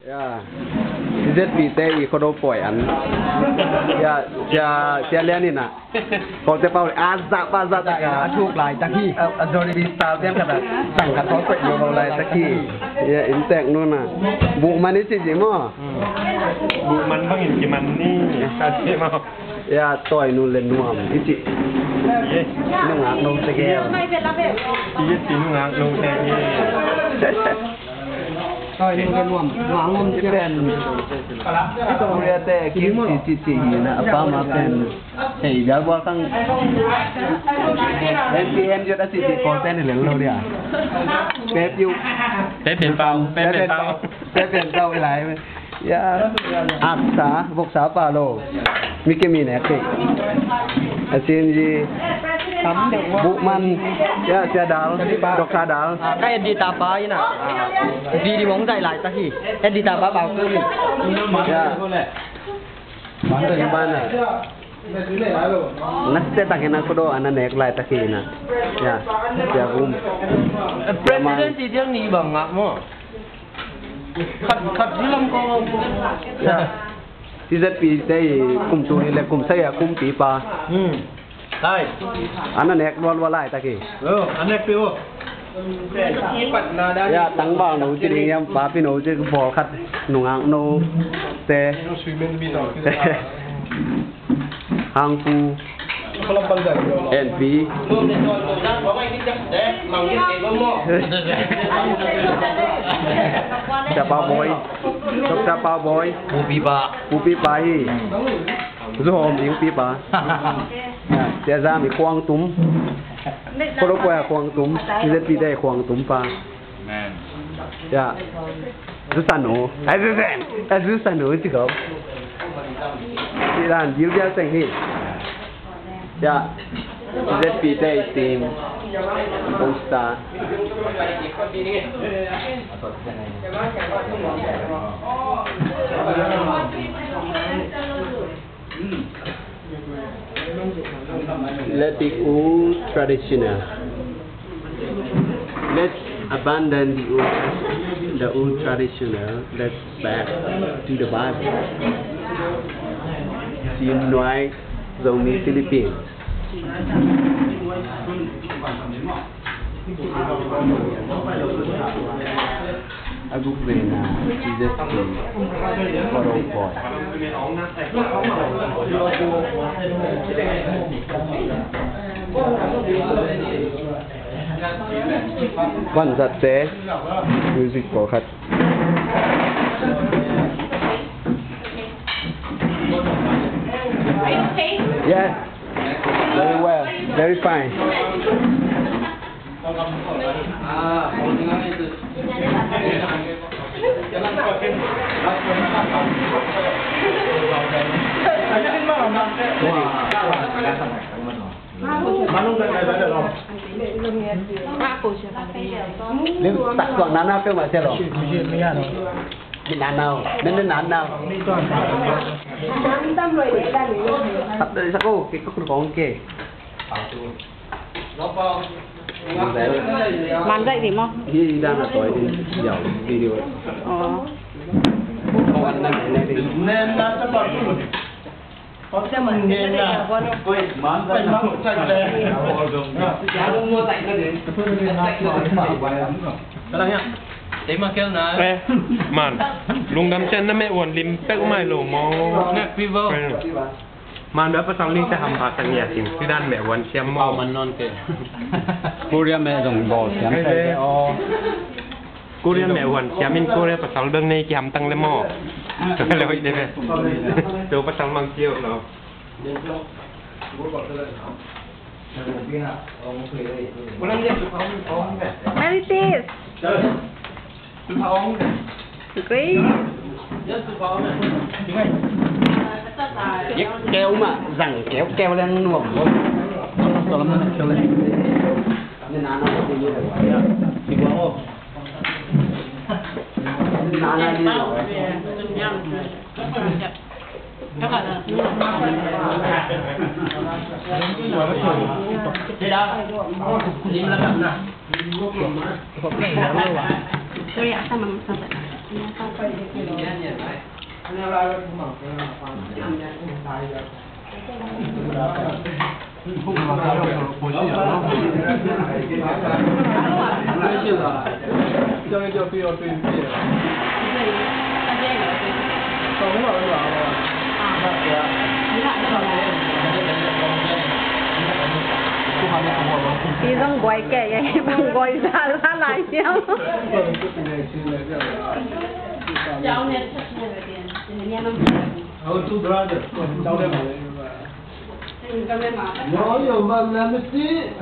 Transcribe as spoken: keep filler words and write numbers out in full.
Ya, Z P te i Khuado pawi an. Ya, Sia, Sia Lian in ah, Kawlte pau a zah pa zah tak a, a thuk laitak hi. A, a zori bi sal pian khat a, sang khat tawh koih lo laitak hi. Ya, in tek nuna. Buh man i ci ci maw? Buh man bangin kiman ni. Ka ci maw? Ya, tawi nu le nuam i ci. Nungak no te gel. I ci nungak no te gel. Tawi nu le nuam, nuam nuam ci pen. Korea te kim ci ci ci hi na, a pa ma pen. Hei, bial bual kang. Hen ti hen jot a ci ci Kawlte ni lel lo dia. Pe piu. Pe pen pau, pe pen pau. Pe pen pau i lai. Ya, aksa, voksa pa lo. Mi ke mi ne ke. A sin ji. Buh man. Ya, Sia Dal. Doksa Dal. Ah, ka Eddie tapa in ah. Video hong zai laitak hi. Eddie tapa bau ko ni. Ya. Bang ko ni bana. Ngat te tak in a Khuado an a nek laitak hi na. Ya. Ya, bum. President ti diang ni bang ngak maw? Khat, khat hi lam ko. Ya. T Z P te i kum tu ni le kum sa ya kumpipa. Hmm. Hai. An a nek lual lual laitak hi. Oh, an nek pi oh. Ya, tangval no ci ding yam, papi no ci bawl khat, nungak no te. Hangpu. N P. Sia Pau Boy. Sia Pau Boy. Pupipa. Pupipa hi. Zu hawm ding pipa. Ya, Sia Zam i Khuang Tum. Khuado pawi a Khuang Tum. T Z P te i Khuang Tum pa. Amen. Ya. Zu sanu. Ai, zu sen. Ai, zu sanu ci ko. Ci dan, bil bial teng hi. Ya. T Z P te i team. Bong Star. Let the old traditional. Let's abandon the old, the old traditional. Let's back to the Bible. Team Nuai, Zomi Philippines. A guk vena, Jesus Christ, Khuado pawi. Vanzat te, music pawlkhat. Yes. Very well. Very fine. Lim tak tuang nana peuhmah sia lo. Min nana uh. Min, min nana uh. Sako, kik ko kun kong ke. Man zaih dih maw? Hi dan a tawi ding. Yau, video. Aw. Kawan na ne ding. Eh, man, lungdam ciang na meh uan lim pek umai lo maw. Nek pivo. Man bia pasal ning te ham pha sang ya sing. Sidan meh uan siam maw. Man non ke. Korea meh zong bawl siam te. Aw. Korea meh uan siam in Korea pasal bel nei kiam tang le maw. Le hoih de ve. Tua pasal mang kiau lo. Meritis. Great. Keu mah zang keu keu leng nuam. Sorry, asal memang sampai. Hi zong guai kei, hi bang guai za la lai hiam. Our two brothers. Yo, yo, man, let me see.